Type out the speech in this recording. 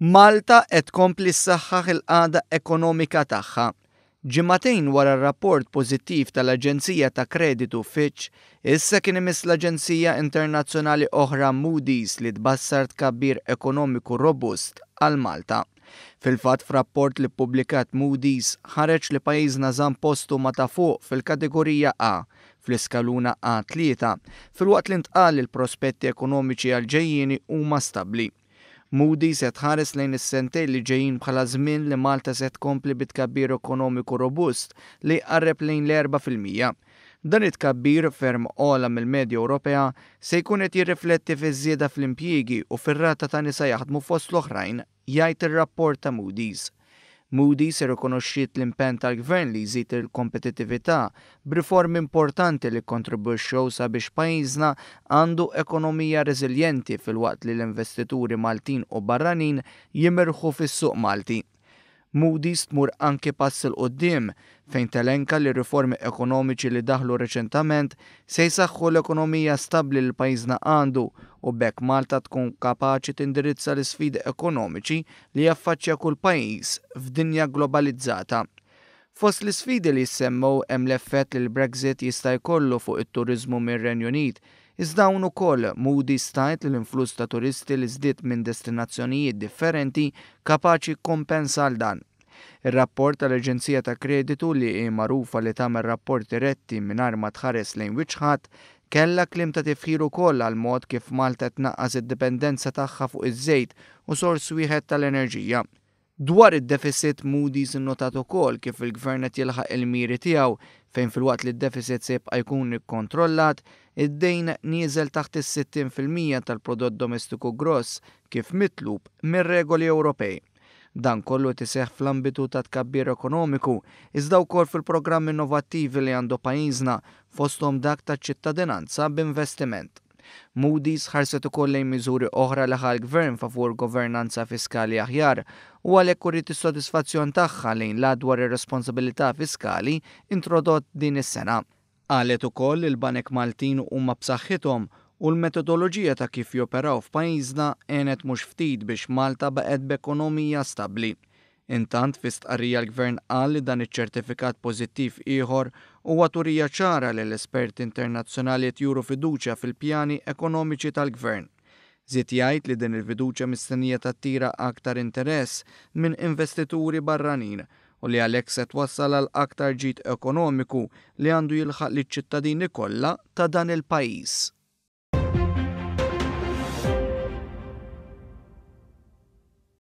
Malta qed tkompli ssaħħaħ il-qagħda ekonomika tagħha. Ġimagħtejn wara r-rapport pożittiv tal-aġenzija ta' kreditu Fitch, issa kien imiss l-aġenzija internazzjonali oħra Moody's li tbassar tkabbir ekonomiku robust għal Malta. Fil-fatt f'rapport li ppubblikat Moody's ħareġ li pajjiżna żamm postu ma' ta' fuq fil-kategorija A fl-iskaluna A3, filwaqt li ntqal li l-prospetti ekonomiċi għall-ġejjieni huma stabbli. Moody's se tħares lejn is-sentejn li ġejjin bħala żmien li Malta se tkompli bi tkabbir ekonomiku robust li jqarreb lejn l-4%. Dan it-tkabbir, ferm ogħla mill-medja Ewropea, se jkun qed jirrifletti fiż-żieda fl-impjiegi u fir-rata ta' nisa jaħdmu fost l-oħrajn, jgħid ir-rapport ta' Moody's. Moody's irrikonoxxiet l-impenn tal-Gvern li jżid il-kompetittività b'riformi importanti li kkontribwixxew sabiex pajjiżna għandu ekonomija reżiljenti filwaqt li l-investituri Maltin u barranin jimirħu fis-suq Malti. Moody's tmur anki pass 'il quddiem fejn telenka li r-riformi ekonomiċi li daħlu reċentament se jsaħħu l-ekonomija stabbli li pajjiżna għandu u b'hekk Malta tkun kapaċi tindirizza l-isfidi ekonomiċi li jaffaċċja kull pajjiż f'dinja globalizzata. Fost l-isfidi li jissemmew hemm l-effett li l-Brexit jista' jkollu fuq it-turiżmu mir-Renju Unit, iżda hawn ukoll Moody's tgħid li l-influss ta' turisti li żdied minn destinazzjonijiet differenti kapaċi jikkumpensa għal dan. Ir-rapport tal-aġenzija ta' kreditu li hi magħrufa li tagħmel rapporti retti mingħajr ma tħares lejn wiċċ ħadd, kellha kliem ta' tifħir ukoll għall-mod kif Malta qed tnaqqas id-dipendenza tagħha fuq iż-żejt u sors wieħed tal-enerġija. Dwar id-deficit, Moody's innotat ukoll kif il-Gvern qed jilħaq il-miri tiegħu fejn filwaqt li d-deficit se jibqa' jkun ikkontrollat, id-dejn nieżel taħt is-60% tal-prodott domestiku gross kif mitlub mir-regoli Ewropej. Dan kollu qed iseħħ fl-ambitu ta' tkabbir ekonomiku, iżda wkoll fil-programmi innovattivi li għandu pajjiżna, fosthom dak taċ-ċittadinanza b'investiment. Moody's ħarset ukoll lejn miżuri oħra li ħa l-Gvern favur governanza fiskali aħjar u għalhekk uriet is-sodisfazzjon tagħha lejn l-Att dwar ir-Responsabilità Fiskali introdott din is-sena. Qalet ukoll li l-banek Maltin huma b'saħħithom u l-metodoloġija ta' kif joperaw f'pajjiżna għenet mhux ftit biex Malta baqgħet b'ekonomija stabbli. Intant, fi stqarrija l-Gvern qal li dan iċ-ċertifikat pożittiv ieħor huwa turija ċara li l-esperti internazzjonali qed juru fiduċja fil-pjani ekonomiċi tal-Gvern. Żied jgħid li din il-fiduċja mistennija tattira aktar interess minn investituri barranin u li għalhekk se twassal għal aktar ġid ekonomiku li għandu jilħaq liċ-ċittadini kollha ta' dan il-pajjiż.